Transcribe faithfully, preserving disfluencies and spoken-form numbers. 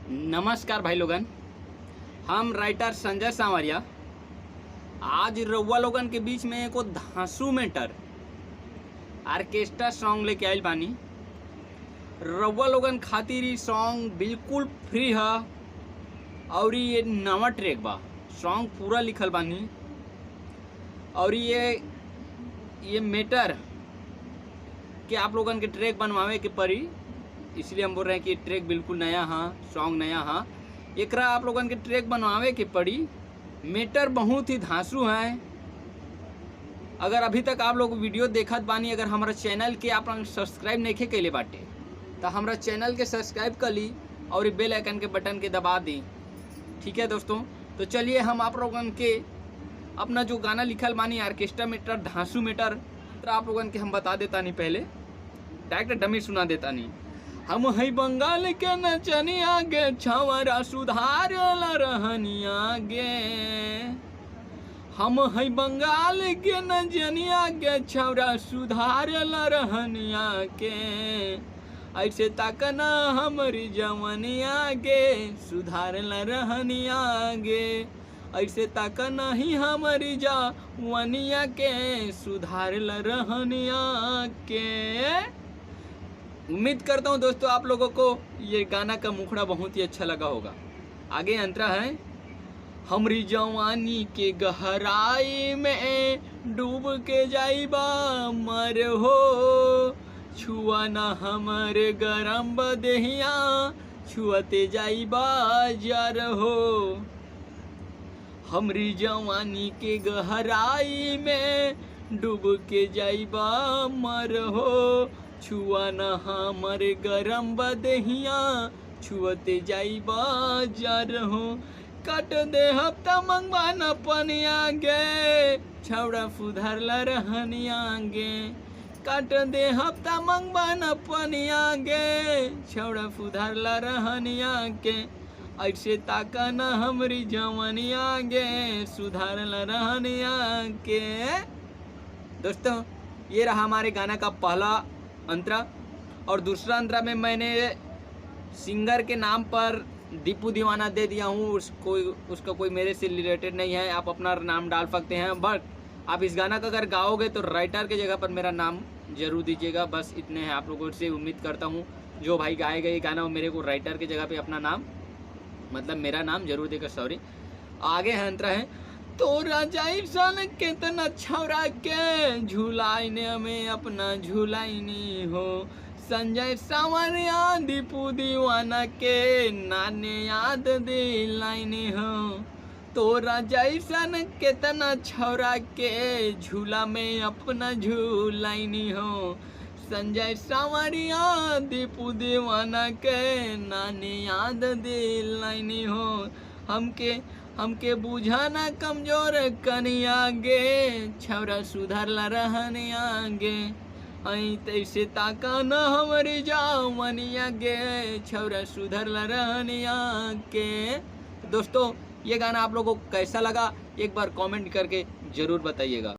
नमस्कार भाई लोगन, हम राइटर संजय सांवरिया आज रउआ लोगन के बीच में एको धांसू मैटर ऑर्केस्ट्रा सॉन्ग लेके आइल बानी। रउआ लोगन खातिर ई सॉन्ग बिल्कुल फ्री ह और ये नवा ट्रैक बा। सॉन्ग पूरा लिखल बानी और ये ये मैटर कि आप लोगन के ट्रैक बनवावे के पड़ी, इसलिए हम बोल रहे हैं कि ट्रैक बिल्कुल नया हा, सॉन्ग नया हा। एकरा आप लोगन के ट्रैक बनवावे के पड़ी। मैटर बहुत ही धांसू है। अगर अभी तक आप लोग वीडियो देखत बानी, अगर हमारा चैनल के आप लोग सब्सक्राइब नहीं कैले बाटे, तो हमारा चैनल के सब्सक्राइब कर ली और बेल आइकन के बटन के दबा दी। ठीक है दोस्तों, तो चलिए हम आप लोगन के अपना जो गाना लिखल बानी ऑर्केस्ट्रा मैटर, धांसू मैटर, तो आप लोगन के हम बता देता नहीं, पहले डायरेक्ट डमी सुना देता नहीं। हम है बंगाल के नचनिया गे, छावरा सुधार ला रहनिया गे। हम है बंगाल के नचनिया गे, छावरा सुधार ला रहनिया के। ऐसे तक ना हमरी जवनिया गे, सुधार ला रहनिया गे। ऐसे तक नहीं हमरी जवनिया के, सुधार ला रहनिया के। उम्मीद करता हूँ दोस्तों, आप लोगों को ये गाना का मुखड़ा बहुत ही अच्छा लगा होगा। आगे अंतरा है। हमरी जवानी के गहराई में डूब के जाइबा मर हो, छुआ ना हमर गरम बदेहिया, छुअते जाइबा जर हो। हमरी जवानी के गहराई में डूब के जाइबा मर हो, छुआ ना हमर गरम बदेहिया, छुअते जाइबा जर हो। काट दे हफ्ता मंगवा न पनिया गे, छौड़ा सुधार ला रहनिया गे। काट दे हफ्ता मंगवा न पनिया गे, छौड़ा सुधार ला रहनिया के। ऐसे ताका न हमरी जवनिया गे, सुधार ला रहनिया के। दोस्तों, ये रहा हमारे गाना का पहला अंतरा। और दूसरा अंतरा में मैंने सिंगर के नाम पर दीपू दीवाना दे दिया हूँ। उसको, उसका कोई मेरे से रिलेटेड नहीं है, आप अपना नाम डाल सकते हैं। बट आप इस गाना का अगर गाओगे तो राइटर के जगह पर मेरा नाम जरूर दीजिएगा। बस इतने हैं, आप लोगों से उम्मीद करता हूँ जो भाई गाएगा ये गाना, वो मेरे को राइटर के जगह पे अपना नाम, मतलब मेरा नाम जरूर देगा। सॉरी, आगे है अंतरा है। तोरा जैसन केतना छौरा के झुलाइने में अपना झुलाइनी हो। संजय सांवरिया दीपू दीवाना के नाने याद दिलाइनी हो। तोरा जैसन केतना छौरा के झूला में अपना झुलाइनी हो। संजय सांवरिया दीपू दीवाना के नाने याद दिलाइनी हो। हमके, हमके बुझाना कमजोर कनिया गे, छौरा सुधार ला रहनिया गे। ऐ तैसे ताका न हमरी जवनिया गे, छौरा सुधार ला रहनिया के। दोस्तों, ये गाना आप लोगों को कैसा लगा, एक बार कमेंट करके ज़रूर बताइएगा।